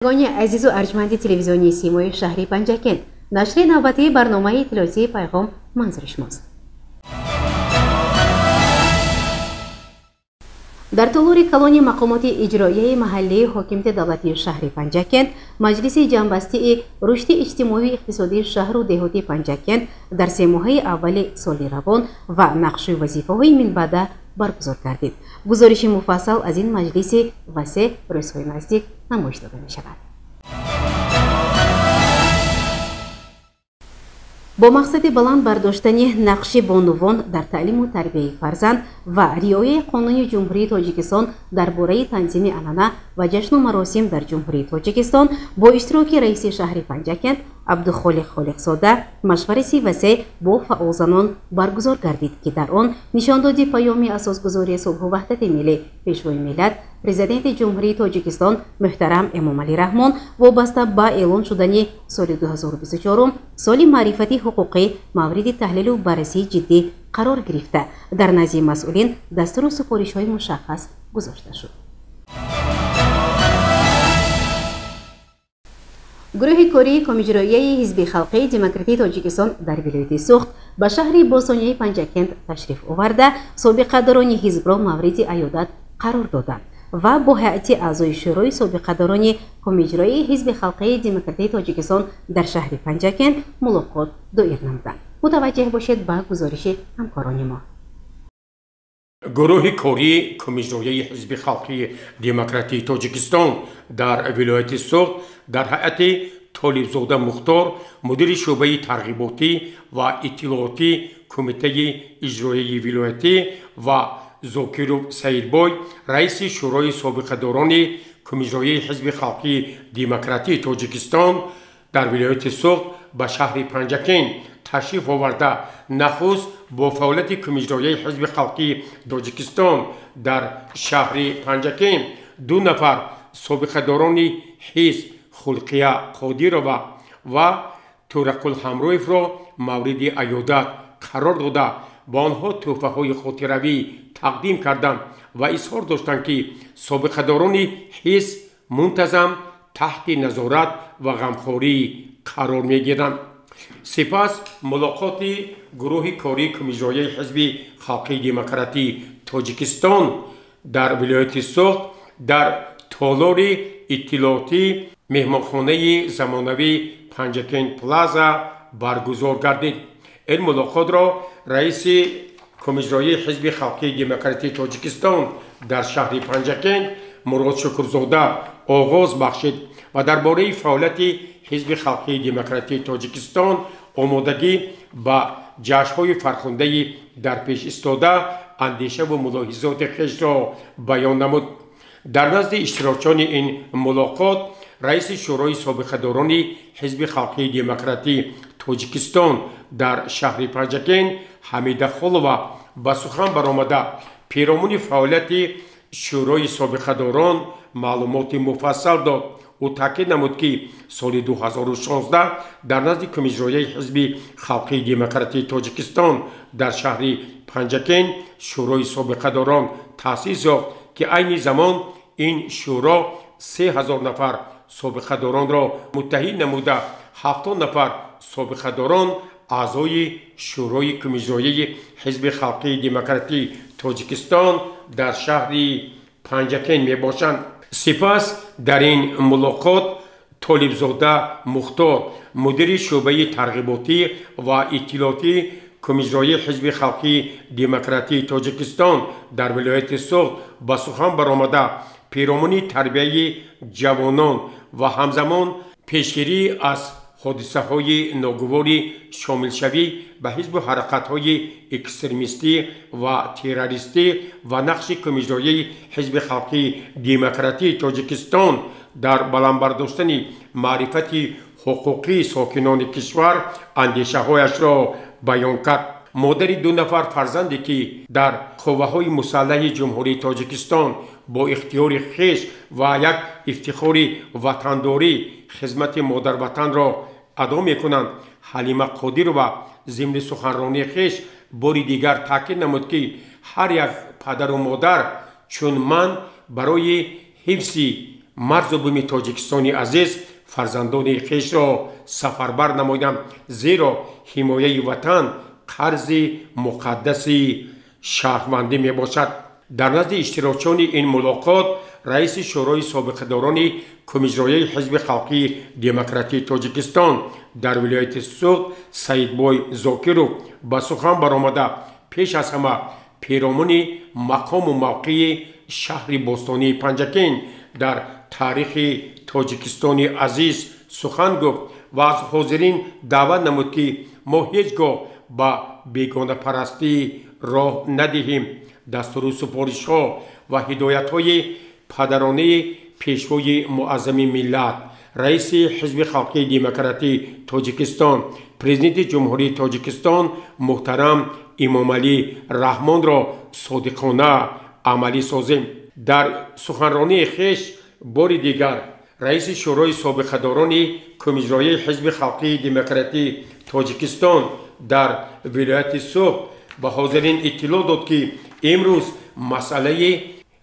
Гони азизу арҷманди телевизиони Симои шаҳри Панҷакент, нашри навбатии барномаи иттилоотии «Пайғом» манзури шумост. Дар толори калони мақомоти иҷроияи маҳаллии ҳокимияти давлатии шаҳри Панҷакент маҷлиси ҷамъбастии рушди иҷтимоию иқтисодии шаҳру деҳоти Панҷакент дар семоҳаи аввали соли равон ва нақшу вазифаҳои минбаъда баргузор гардид. Гузориши муфассал аз ин маҷлиси васеъ рӯзҳои наздик намоиш дода мешавад. Бо мақсади баланд бардоштани нақши бонувон дар таълиму тарбияи фарзанд ва риояи Қонуни Ҷумҳурии Тоҷикистон дар бораи танзими анъана ва ҷашну маросим дар Ҷумҳурии Тоҷикистон бо иштироки раиси шаҳри Панҷакент Абдухолиқ Холиқзода машвараси васеъ бо фаъолзанон баргузор гардид, ки дар он нишондоди паёми асосгузории сулҳу ваҳдати миллӣ, Пешвои миллат, Президенти Ҷумҳурии Тоҷикистон муҳтарам Эмомалӣ Раҳмон вобаста ба эълон шудани соли 2024 соли маърифати ҳуқуқӣ мавриди таҳлилу баррасии ҷиддӣ қарор гирифта, дар назди масъулин дастуру супоришҳои мушаххас гузошта шуд. Гурӯҳи кории Комиҷроияи Ҳизби халқии демократии Тоҷикистон дар вилояти Суғд ба шаҳри бостонияи Панҷакент ташриф оварда, собиқадорони ҳизбро мавриди аёдат қарор доданд ва бо ҳайати аъзои Шӯрои собиқадорони Комиҷроии Ҳизби халқии демократии Тоҷикистон дар шаҳри Панҷакент мулоқот доир намуданд. Мутаваҷҷеҳ бошед ба гузориши ҳамкорони мо. Гурӯҳи кории Комиҷроияи Ҳизби халқии демократии Тоҷикистон дар вилояти Суғд дар ҳайати Толибзода Мухтор, мудири шӯъбаи тарғиботӣ ва иттилоотӣ Кумитаи иҷроияи вилоятӣ, ва Зокиров Саидбой, раиси Шӯрои собиқадорони Комиҷроияи Ҳизби халқии демократии Тоҷикистон дар вилояти Суғд ба шаҳри Панҷакент ташриф оварда, нахуст бо фаъолияти Комиҷроияи Ҳизби халқии Тоҷикистон дар шаҳри Панҷакент ду нафар собиқадорони ҳизб, Хулқия Қодирова ва Тӯрақул Ҳамроевро мавриди аёдат қарор дода, ба онҳо тӯҳфаҳои хотиравӣ тақдим карданд ва изҳор доштанд, ки собиқадорони ҳизб мунтазам таҳти назорат ва ғамхорӣ қарор мегиранд. Сипас мулоқоти гурӯҳи кории Комиҷроияи Ҳизби халқии демократии Тоҷикистон дар вилояти Суғд дар толори иттилоотӣ меҳмонхонаи замонавии Панҷакент Плаза баргузор гардид. Ин мулоқотро раиси Комиҷроии Ҳизби халқии демократии Тоҷикистон дар шаҳри Панҷакент Мурод Шукрзода оғоз бахшид ва дар бораи фаъолияти Ҳизби халқии демократии Тоҷикистон, омодагӣ ба ҷашнҳои фархундаи дар пеш истода андешаву мулоҳизоти хешро баён намуд. Дар назди иштирокчиёни ин мулоқот раиси Шӯрои собиқадорони Ҳизби халқии демократии Тоҷикистон дар шаҳри Панҷакент Ҳамида Холова ба сухан баромада, перомуни фаъолияти Шӯрои собиқадорон маълумоти муфассал дод. Ӯ таъкид намуд, ки соли 2016 дар назди Комиҷроияи Ҳизби халқии демократии Тоҷикистон дар шаҳри Панҷакент Шӯрои собиқадорон таъсис ёфт, ки айни замон ин шӯро 3000 нафар собиқадоронро муттаҳид намуда, 70 нафар собиқадорон аъзои Шӯрои Комиҷроияи Ҳизби халқии демократии Тоҷикистон дар шаҳри Панҷакент мебошанд. Сипас дар ин мулоқот Толибзода Мухтор, мудири шӯъбаи тарғиботӣ ва иттилоотӣ Комиҷроии Ҳизби халқии демократии Тоҷикистон дар вилояти Суғд ба сухан баромада, перомуни тарбияи ҷавонон ва ҳамзамон пешгирӣ аз ҳодисаҳои ногувори шомилшавӣ ба ҳизбу ҳаракатҳои экстремистӣ ва террористӣ ва нақши Комиҷроияи Ҳизби халқии демократии Тоҷикистон дар баланд бардоштани маърифати ҳуқуқии сокинони кишвар андешаҳояшро баён кард. Модари ду нафар фарзанде, ки дар қувваҳои мусаллаҳи Ҷумҳурии Тоҷикистон бо ихтиёри хеш ва як ифтихори ватандорӣ хизмати модарватанро адо мекунанд, Ҳалима Қодирова зимни суханронии хеш бори дигар таъкид намуд, ки ҳар як падару модар чун ман барои ҳифзи марзу буми Тоҷикистони азиз фарзандони хешро сафарбар намоянд, зеро ҳимояи ватан қарзи муқаддаси шаҳрвандӣ мебошад. Дар назди иштирокчиёни ин мулоқот раиси Шӯрои собиқадорони Кумиҷрояи Ҳизби Халқии Демократии Тоҷикистон дар вилояти Суғд Саидбой Зокиров ба сухан баромада пеш аз ҳама перомуни мақому мавқеи шаҳри бостонии Панҷакент дар таърихи Тоҷикистони азиз сухан гуфт ва аз ҳозирин даъват намуд, ки мо ҳеҷ гоҳ ба бегонапарастӣ роҳ надиҳем. Дастуру супоришҳо ва ҳидоятҳои падаронаи пешвои муаззами миллат, раиси Ҳизби Халқии Демократии Тоҷикистон, президенти Ҷумҳурии Тоҷикистон муҳтарам Имомалӣ Раҳмонро содиқона амалӣ созем. Дар суханронии хеш бори дигар раиси Шӯрои собиқадорони Кумиҷрояи Ҳизби Халқии Демократии Тоҷикистон дар вилояти Суғд ба ҳозирин иттилоъ дод, ки имрӯз масъалаи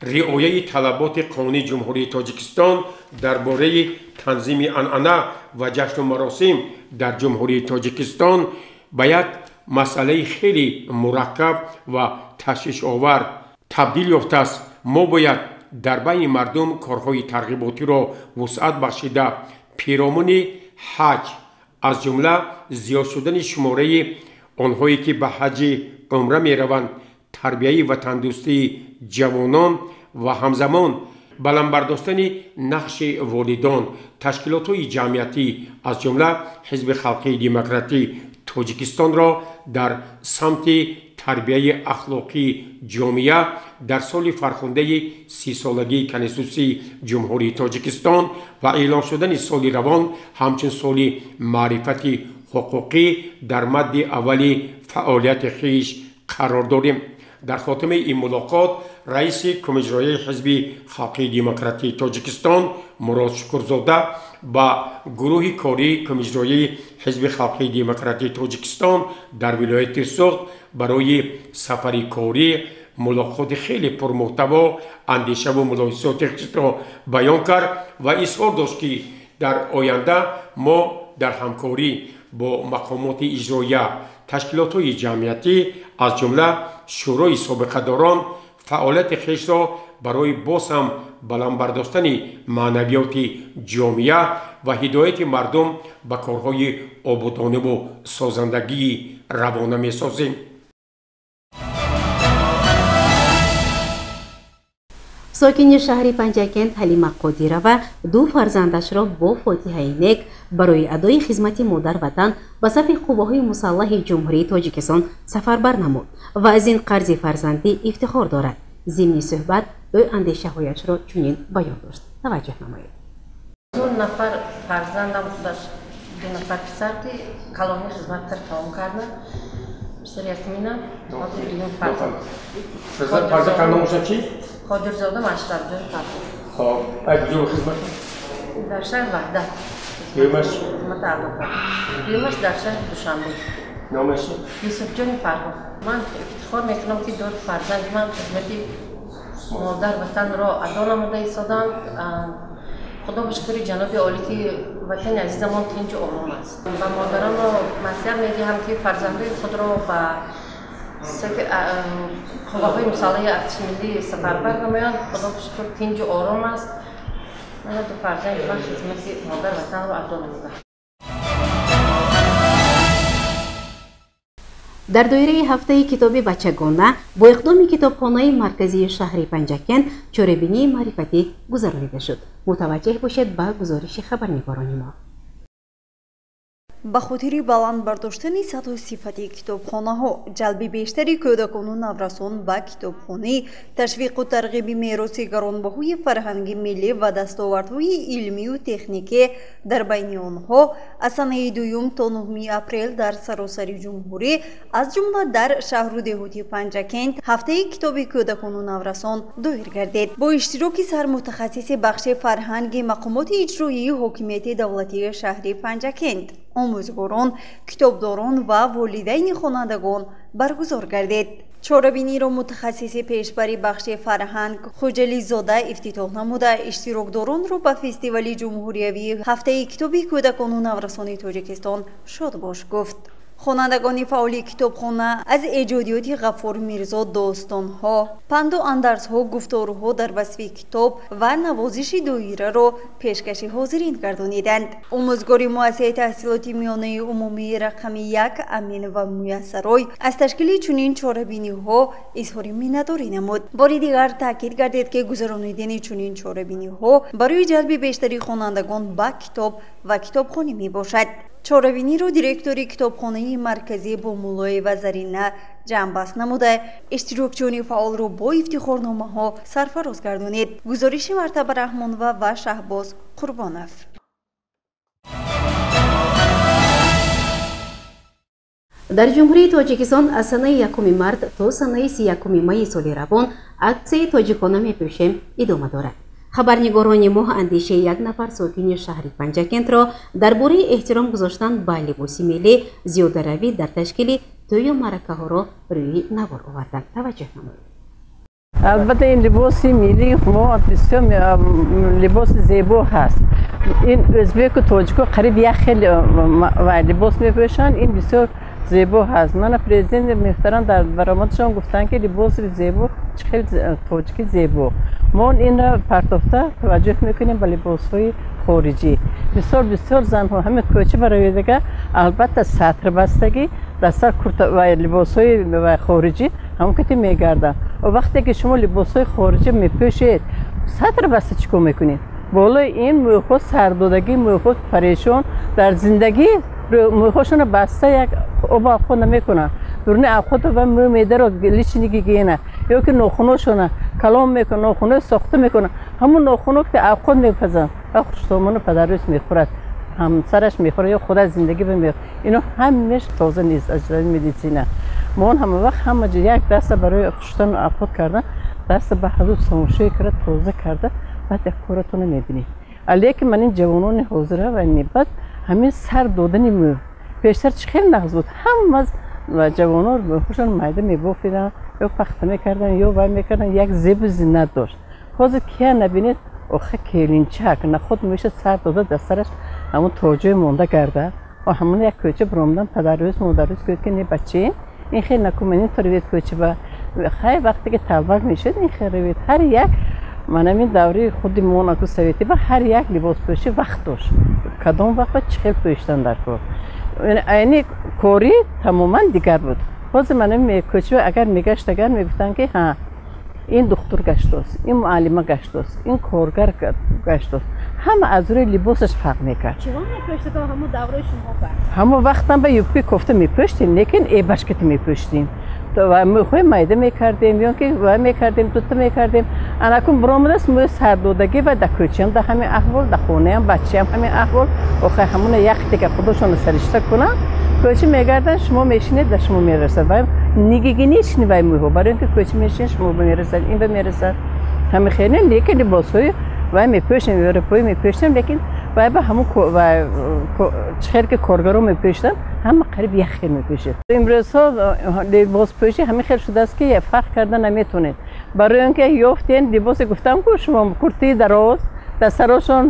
риояи талаботи қонуни Ҷумҳурии Тоҷикистон дар бораи танзими анъана ва ҷашну маросим дар Ҷумҳурии Тоҷикистон ба як масъалаи хеле мураккаб ва ташвишовар табдил ёфтааст. Мо бояд дар байни мардум корҳои тарғиботиро вусъат бахшида, перомуни ҳаҷ, аз ҷумла зиёд шудани шумораи онҳое ки ба ҳаҷи умра мераванд, тарбияи ватандӯстии ҷавонон ва ҳамзамон баланд бардоштани нақши волидон, ташкилотҳои ҷамъиятӣ, аз ҷумла Ҳизби Халқии Демократии Тоҷикистонро дар самти тарбияи ахлоқии ҷомеа дар соли фархундаи 30-солагии Конститутсияи Ҷумҳурии Тоҷикистон ва эълон шудани соли равон ҳамчун соли маърифати ҳуқуқӣ дар мадди аввали фаъолияти хеш қарор дорем. Дар хотимаи ин мулоқот раиси Кумиҷрояи Ҳизби Халқии Демократии Тоҷикистон Мурод Шукурзода ба гурӯҳи кории Кумиҷрояи Ҳизби Халқии Демократии Тоҷикистон дар вилояти Суғд барои сафари корӣ мулоқоти хеле пурмуҳтаво, андешаву мулоҳизоти худро баён кард ва изҳор дошт, ки дар оянда мо дар ҳамкорӣ бо мақомоти иҷроия, ташкилотҳои ҷамъиятӣ, аз ҷумла Шӯрои собиқадорон фаъолияти хешро барои боз ҳам баланд бардоштани маънавиёти ҷомеа ва ҳидояти мардум ба корҳои ободониву созандагӣ равона месозем. Сокини шаҳри Панҷакент Ҳалима Қодирова ду фарзандашро бо фотиҳаи нек барои адои хизмати модар ватан ба сафи қувваҳои мусаллаҳи Ҷумҳурии Тоҷикистон сафарбар намуд ва аз ин қарзи фарзандӣ ифтихор дорад. Зимни суҳбат ӯ андешаҳояшро чунин баён дошт. Таваҷҷӯҳ намоед. Ду нафар фарзандам худаш, ду нафар писар ки калони хизмат тамом карданд. Писар Ясмина, ҳозир дуюм фарзанд. Фарзанд калонашон чӣ? Қодирзода Машрабҷон Фарҳод. Хоб, ай куҷо хизмат? Дар шаҳри Ваҳдат. Дуюмаш? Хизмат адо кард. Дуюмаш дар шаҳри Душанбе. Номаш? Юсуфҷони Фарҳод. Ман ифтихор мекунам, ки ду фарзанди ман хизмати модар ватанро адо намуда истоданд. Худо ба шукри ҷаноби олӣ, ки ватани азизамон тинҷу ором аст. Ба модаронро маслиҳат медиҳам, ки фарзандои худро ба қувваҳои мусаллаҳи артиши миллӣ сафарбар намоянд. Худо ба шукр, тинҷу ором аст. Мана ду фарзанди ман хизмати модар ватанро адо намуданд. Дар доираи ҳафтаи китоби бачагона бо иқдоми китобхонаи марказии шаҳри Панҷакент чорабинии маърифатӣ гузаронида шуд. Мутаваҷҷеҳ бошед ба гузориши хабарнигорони мо. Ба хотири баланд бардоштани сатҳу сифати китобхонаҳо, ҷалби бештари кӯдакону наврасон ба китобхонӣ, ташвиқу тарғиби мероси гаронбаҳои фарҳанги миллӣ ва дастовардҳои илмию техникӣ дар байни онҳо аз санаи 2 то 9 апрел дар саросари ҷумҳурӣ, аз ҷумла дар шаҳру деҳоти Панҷакент ҳафтаи китоби кӯдакону наврасон доир гардид. Бо иштироки сармутахассиси бахши фарҳанги мақомоти иҷроии ҳокимияти давлатии шаҳри Панҷакент, омӯзгорон, китобдорон ва волидайни хонандагон баргузор гардид. Чорабиниро мутахассиси пешбари бахши фарҳанг Хоҷализода ифтитоҳ намуда, иштирокдоронро ба фестивали ҷумҳуриявии ҳафтаи китоби кӯдакону наврасони Тоҷикистон шодбош гуфт. Хонандагони фаъоли китобхона аз эҷодиёти Ғаффор Мирзо достонҳо, панду андарзҳо, гуфторҳо дар васфи китоб ва навозиши доираро пешкаши ҳозирин гардониданд. Омӯзгори муассисаи таҳсилоти миёнаи умумии рақами 1 Аминова Муяссарой аз ташкили чунин чорабиниҳо изҳори миннатдорӣ намуд. Бори дигар таъкид гардид, ки гузаронидани чунин чорабиниҳо барои ҷалби бештари хонандагон ба китоб ва китобхонӣ мебошад. Чорабиниро директори китобхонаи марказӣ Бомуллоева Зарина ҷамъбаст намуда, иштирокчиёни фаъолро бо ифтихорномаҳо сарфароз гардонид. Гузориши Мартаба Раҳмонова ва Шаҳбоз Қурбонов. Дар Ҷумҳурии Тоҷикистон аз санаи 1 март то санаи 31 майи соли равон аксияи «Тоҷикона мепӯшем» идома дорад. Хабарнигорони мо андешаи як нафар сокини шаҳри Панҷакентро дар бораи эҳтиром гузоштан ба либоси миллӣ, зиёдаравӣ дар ташкили тӯю маъракаҳоро рӯи навор оварданд. Таваҷҷӯҳ намоед. Албатта, ин либоси миллии мо бисёр либоси зебо ҳаст. Ин ӯзбеку тоҷико қариб як хел либос мепӯшанд. Ин бисёр зебо ҳаст. Мана президенти муҳтарам дар баромадашон гуфтанд, ки либоси зебо чӣ хел тоҷики зебо. Мо инро партофта таваҷҷӯҳ мекунем ба либосҳои хориҷӣ. Бисёр бисёр занҳо ҳамин кӯча бароедага, албатта, сатр бастагӣ, дар сар курта ва либосҳои хориҷӣ ҳамон кати мегарданд. Вақте ки шумо либосҳои хориҷӣ мепӯшед, сатр баста чӣ кор мекунед? Болои ин мӯйҳо сардодагӣ, мӯйҳо парешон дар зиндагӣ, мӯйҳошонро баста як оба обход намекунанд. Дуруни обходо ва мӯй медаро лични гигиена ё ки нохуношона калом мекунанд, нохуно сохта мекунанд. Ҳамон нохуно ки обход мепазанд ва хуштомону падарӯс мехӯрад, ҳамсараш мехӯрад ё худаш зиндагӣ мехӯрад. Ино ҳамеш тоза нест аз ҷиҳати медицина. Мо он ҳама вақт ҳама ҷо як даста барои хуштану обход кардан, даста ба ҳазур самошӯй карда, тоза карда, баъд як коратонро мебинед. Лекин ман ин ҷавонони ҳозира ва баъд ҳамин сар додани мӯй пештар чӣ хел нағз буд. Ҳама ҷавонон мӯйҳошон майда мебофиданд, ё пахта мекарданд, ё вай мекарданд, як зебу зинат дошт. Ҳозир кия набинед, охе келинчак нахуд мӯйша сар дода, дар сараш ҳамон тоҷои монда гардад. Ҳамон як кӯча баромадан, падарӯз модарӯз гӯяд, ки не, бачаем, ин хел накун, ин то равед кӯча ба хай, вақте ки талбак мешуд, ин хел равед. Ҳар як ман ҳамин давраи худи мо аку советӣ ба ҳар як либоспӯшӣ вақт дошт, кадом вақт ба чӣ хел пӯшидан дар кор. Айни корӣ тамоман дигар буд. Ҳозир ман кӯча агар мегашт, агар мегуфтанд, ки ҳа, ин духтур гаштост, ин муаллима гаштост, ин коргар гаштост, ҳама аз рӯи либосаш фарқ мекард. Ҳамон вақтам ба юбки кофта мепӯштем, лекин эбашкати мепӯштем ва мӯйҳои майда мекардем ё ки вай мекардем, дута мекардем. Анакун баромадааст мӯи сардодагӣ ва дар кӯчаам дар ҳамин аҳвол, дар хонаам бачаам ҳамин аҳвол. Охир ҳамона як дига худошонро саришта кунанд, кӯча мегарданд, шумо мешинед, дар шумо мерасад ва нигигинични вай мӯйҳо, барои ин ки кӯча мешинед, шумо мерасад, ин ба мерасад. Ҳамин хеле, лекин либосҳои вай мепӯшем, европоӣ мепӯшем, лекин вай ба ҳамон чӣ хел ки коргаро мепӯшиданд, ҳама қариб як хел мепӯшед. Имрӯзҳо либоспӯшӣ ҳамин хел шудааст, ки фарқ карда наметавонед. Барои он ки ёфтен либосе, гуфтам ку шумо, куртии дароз, дар сарошон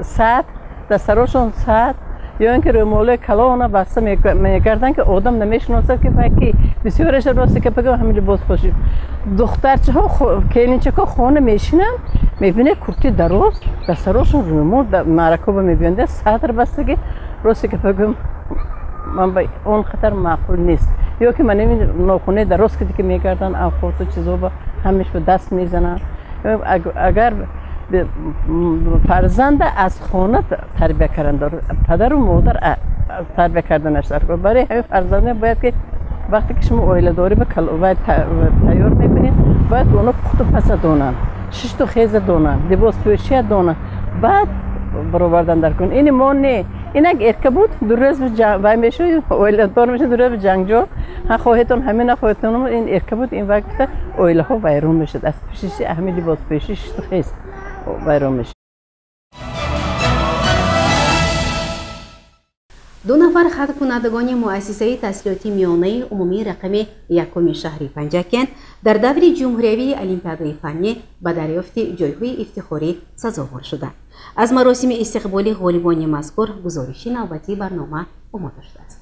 сатр, дар сарошон сатр ё ин ки рӯмолои калона баста мегарданд, ки одам намешиносад, ки вай ки. Бисёреша росте ки бигӯям, ҳамин либоспӯшӣ духтарчаҳо, келинчакҳо хона мешинанд, мебинед курти дароз, дар сарошон рӯмол, маъракаба мебиёнд, сатр бастагӣ. Росте ки бигӯям, ман ба он қадар маъқул нест. Ё ки ман ҳамин нохунаи дароз ки мегарданд, авқоту чизоба ҳамеш ба даст мезананд. Агар фарзанда аз хона тарбия кардан, падару модар тарбия карданаш даркор. Барои ҳамин фарзанда бояд ки вақте ки шумо оиладорӣ ба тайёр мекунед, бояд онҳо пухту паза донанд, шишту хеза донанд, либоспӯшия донанд, баъд баровардан дар кун. Ини мо не, инак эрка буд, дурӯз вай мешуд, оиладор мешуд, дурӯз ҷангҷор, ҳа хоҳетон ҳамина, хоҳетон ин эрка буд, ин вай гуфта оилаҳо вайрон мешуд аз пӯшиши ҳамин либоспӯшӣ, шишту хез вайрон мешуд. Ду нафар хатмкунандагони муассисаи таҳсилоти миёнаи умумии рақами якуми шаҳри Панҷакент дар даври ҷумҳуриявии олимпиадаи фаннӣ ба дарёфти ҷойҳои ифтихорӣ сазовор шуданд. Аз маросими истиқболи ғолибони мазкур гузориши навбатии барнома омода шудааст.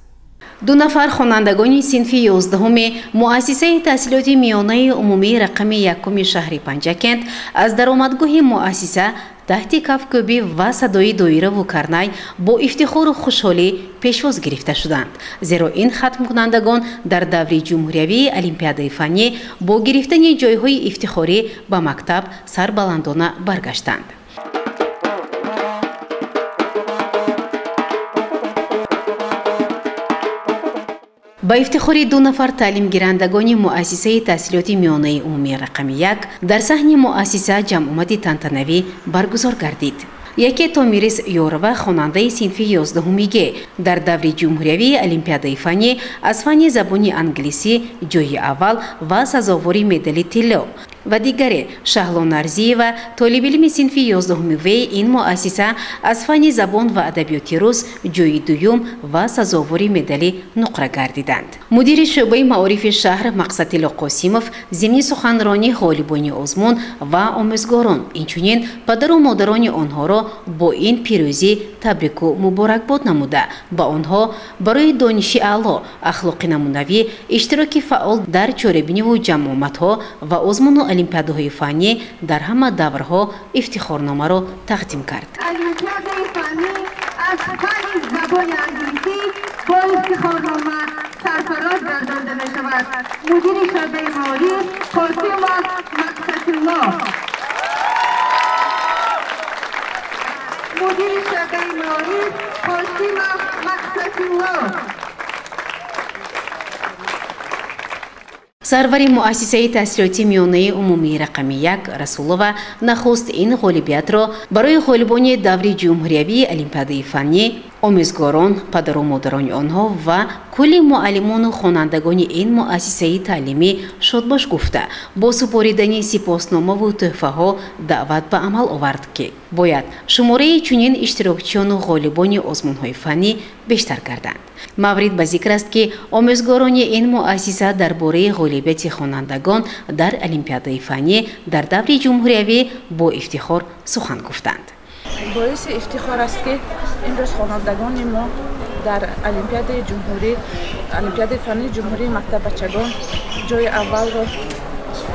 Ду нафар хонандагони синфи 11-уми муассисаи таҳсилоти миёнаи умумии рақами якуми шаҳри Панҷакент аз даромадгоҳи муассиса таҳти кафкӯбӣ ва садои доираву карнай бо ифтихору хушҳолӣ пешвоз гирифта шуданд. Зеро ин хатмкунандагон дар даври ҷумҳуриявии олимпиадаи фаннӣ бо гирифтани ҷойҳои ифтихорӣ ба мактаб сарбаландона баргаштанд. Ба ифтихори ду нафар таълимгирандагони муассисаи таҳсилоти миёнаи умумии рақами 1 дар саҳни муассиса ҷамъомади тантанавӣ баргузор гардид. Яке Томирис Ёрова, хонандаи синфи 11 Г, дар даври ҷумҳуриявии олимпиадаи фаннӣ аз фанни забони англисӣ ҷойи аввал ва сазовори медали тилло, ва дигаре Шаҳло Нарзиева, толибилми синфи 11 В ин муассиса аз фанни забон ва адабиёти рус ҷойи дуюм ва сазовори медали нуқра гардиданд. Мудири шӯъбаи маорифи шаҳр Мақсадилло Қосимов зимни суханронии ғолибони озмун ва омӯзгорон, инчунин падару модарони онҳоро бо ин пирӯзӣ табрику муборакбод намуда, ба онҳо барои дониши аъло, ахлоқи намунавӣ, иштироки фаъол дар чорабиниву ҷамъомадҳо ва озмуну олимпиадаҳои фаннӣ дар ҳама даврҳо ифтихорномаро тақдим кард. Олимпиадаи фаннӣ аз фанни забони англисӣ бо ифтихорнома сарфароз гардонда мешавад. Мудири шӯъбаи маориф Қосимов Мақсадулло. Мудири шӯъбаи маориф Қосимов Мақсадулло. Сарвари муассисаи таҳсилоти миёнаи умумии рақами 1 Расулова нахуст ин ғолибиятро барои ғолибони даври ҷумҳуриявии олимпиадаи фаннӣ, омӯзгорон, падару модарони онҳо ва кулли муаллимону хонандагони ин муассисаи таълимӣ шодбош гуфта, бо супоридани сипосномаву тӯҳфаҳо даъват ба амал овард, ки бояд шумораи чунин иштирокчиёну ғолибони озмунҳои фаннӣ бештар гарданд. Маврид ба зикр аст, ки омӯзгорони ин муассиса дар бораи ғолибияти хонандагон дар олимпиадаи фаннӣ дар даври ҷумҳуриявӣ бо ифтихор сухан гуфтанд. Боиси ифтихор аст, ки имрӯз хонандагони мо дар олимпиадаи ҷумҳурӣ, олимпиадаи фаннии ҷумҳурии мактаббачагон ҷойи аввалро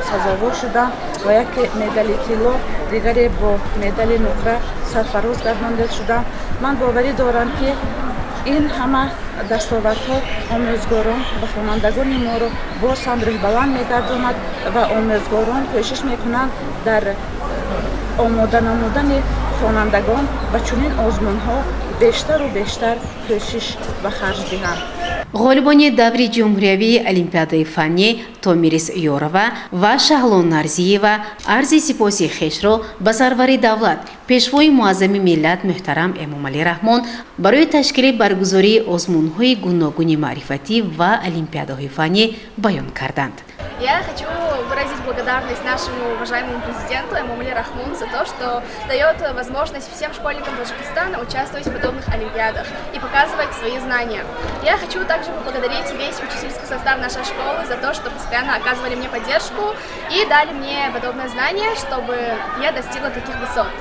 сазовор шуданд ва яке медали тилло, дигаре бо медали нуқра сарфароз гардонда шуданд. Ман боварӣ дорам, ки ин ҳама дастовардҳо омӯзгорон ва хонандагони моро боз ҳам рӯҳбаланд мегардонад ва омӯзгорон кӯшиш мекунанд дар омода намудани хонандагон ба чунин озмунҳо бештару бештар кӯшиш ба харҷ диҳанд. Ғолибони даври ҷумҳуриявии олимпиадаи фаннӣ Томирис Ёрова ва Шаҳло Нарзиева арзи сипоси хешро ба сарвари давлат, пешвои муаззами миллат муҳтарам Эмомалӣ Раҳмон барои ташкили баргузории озмунҳои гуногуни маърифатӣ ва олимпиадаҳои фаннӣ баён карданд. Я хочу выразить благодарность нашему уважаемому президенту Эмомали Рахмону за то, что дает возможность всем школьникам Таджикистана участвовать в подобных олимпиадах и показывать свои знания. Я хочу также поблагодарить весь учительский состав нашей школы за то, что постоянно оказывали мне поддержку и дали мне подобное знание, чтобы я достигла таких высот.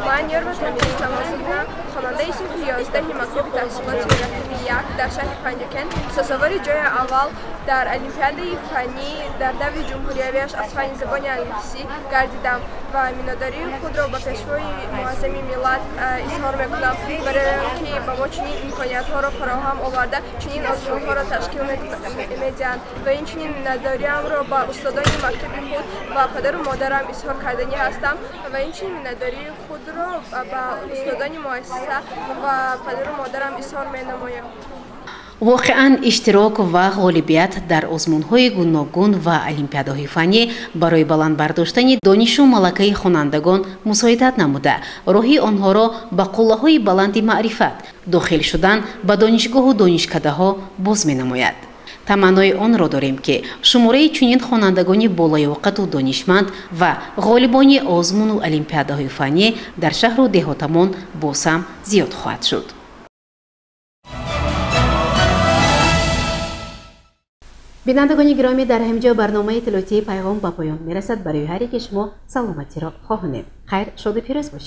Ман Ёрова Томирис Намозовна, хонандаи синфи 11 мактаби таҳсилоти рақами 1 дар шаҳри Панҷакент, сазовори ҷойи аввал дар олимпиадаи фаннӣ дар даври ҷумҳуриявиаш аз фанни забони англисӣ гардидам ва миннатдории худро ба пешвои муаззами миллат изҳор мекунам, барои он ки ба мо чунин имкониятҳоро фароҳам оварда, чунин озмунҳоро ташкил медиҳанд ва инчунин миннатдориамро ба устодони мактаби худ ва падару модарам изҳор карданӣ ҳастам ва инчунин миннатдории худро ба устодони муассиса ва падару модарам изҳор менамоям. Воқеан, иштирок ва ғолибият дар озмунҳои гуногун ва олимпиадаҳои фаннӣ барои баланд бардоштани донишу малакаи хонандагон мусоидат намуда, роҳи онҳоро ба қуллаҳои баланди маърифат, дохил шудан ба донишгоҳу донишкадаҳо боз менамояд. Таманнои онро дорем, ки шумораи чунин хонандагони болаёқату донишманд ва ғолибони озмуну олимпиадаҳои фаннӣ дар шаҳру деҳотамон боз ҳам зиёд хоҳад шуд. Бинандагони гиромӣ, дар ҳамин ҷо барномаи иттилоотии Пайғом ба поён мерасад. Барои ҳар яке шумо саломатиро хоҳонем. Хайр, шоду пирӯз бошед.